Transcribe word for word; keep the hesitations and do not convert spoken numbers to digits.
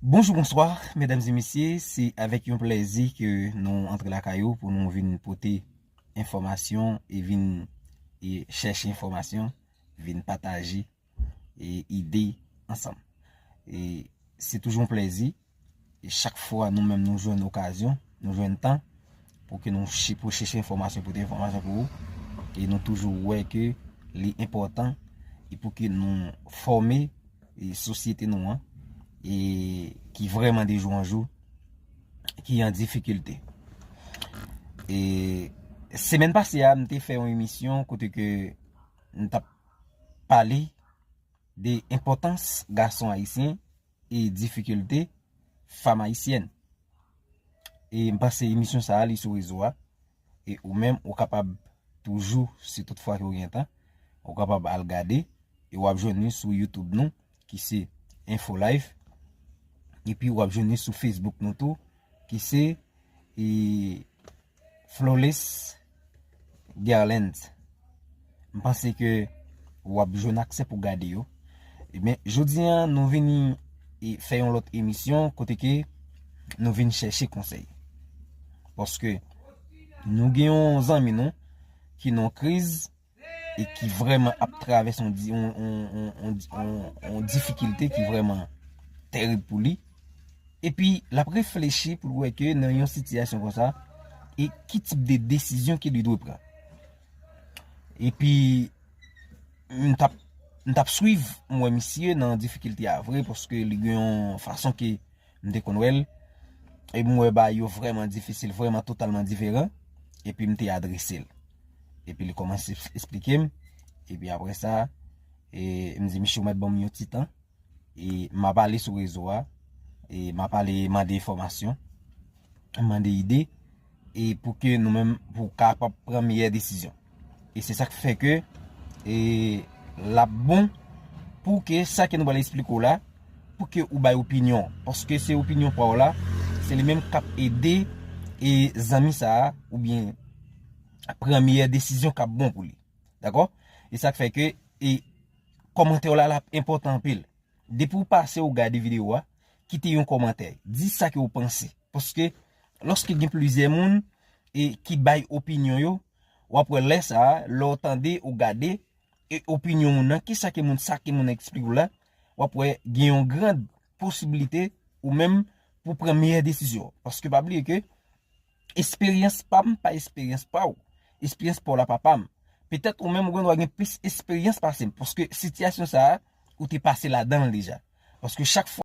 Bonjou, bonswa, medam e mesye. Se avèk yon plèzi ke nou antre lakay ou pou nou vin pote enfòmasyon e vin e chèche enfòmasyon, vin pataje e ide ansanm. E se toujou yon plèzi. E chak fwa nou menm nou jwenn okazyon, nou jwenn tan pou ke nou chi-, pou chèche enfòmasyon, pote enfòmasyon pou ou. E nou toujou wè ke li enpòtan e pou ke nou fòme e sosyete nou an, e ki vrèman de jou an jou, ki an difikilte. E semèn pase a, m te fè yon emisyon kote ke m t ap pale de enpòtans gason ayisyen e difikilte fanm ayisyèn. E m panse emisyon sa a, li sou rezo a. E ou menm, ou kapab toujou, si tout fwa ke ou gen tan, ou kapab al gade. E w ap jwenn li sou YouTube nou, ki se Info Live. Epi w ap jwenn li sou Facebook nou tou, ki se e, Flawless Garland. M panse ke w ap jwenn aksè pou gade yo. Ebyen, jodi a, nou vini e fè yon lòt emisyon kote ke nou vin chèche konsèy. Paske nou gen yon zanmi nou ki nan kriz e ki vrèman ap travèse yon, di- yon, yon, yon, yon, yon, yon difikilte ki vrèman terib pou li. Epi, l ap reflechi pou l wè ke nan yon sitiyasyon konsa, e ki tip de desizyon ke li dwe pran. Epi, m t ap, m t ap swiv, m wè misye nan difikilte a vre, paske li gen yon fason ke m te konn wè l, e m wè bagay yo vrèman difisil, vrèman totalman diferan, epi m te adrese l. Epi li kòmanse eksplike m, epi apre sa, e m di, "Misye, ou mèt ban m yon ti tan." E m ap ale sou rezo a, e m ap ale mande enfòmasyon, mande ide, e pou ke nou menm, pou kapab pran meyè desizyon. E se sa k fè ke, e l ap bon pou ke sa ke nou pral eksplike w la, pou ke ou bay opinyon. Paske se opinyon pa w la, se li menm k ap ede e zanmi sa a, oubyen pran meyè desizyon k ap bon pou li. Dakò? E sa k fè ke, e kòmantè w la, l ap enpòtan anpil. Depi w pase w gade videyo a, kite yon kòmantè. Di sa ke w panse. Paske lòske gen plizyè moun e ki bay opinyon yo, w ap wè lè sa a, lè w tande, w gade, e opinyon moun nan, kisa ke moun, sa ke moun nan eksplike w la, w ap wè gen yon gran posiblite ou menm pou pran meyè desizyon. Paske pa bliye ke esperyans pa m pa esperyans pa w. Esperyans pa w la pa pa m. Petèt ou menm ou gen dwa gen plis esperyans pase m, paske sitiyasyon sa a, ou te pase ladan l deja. Paske chak fwa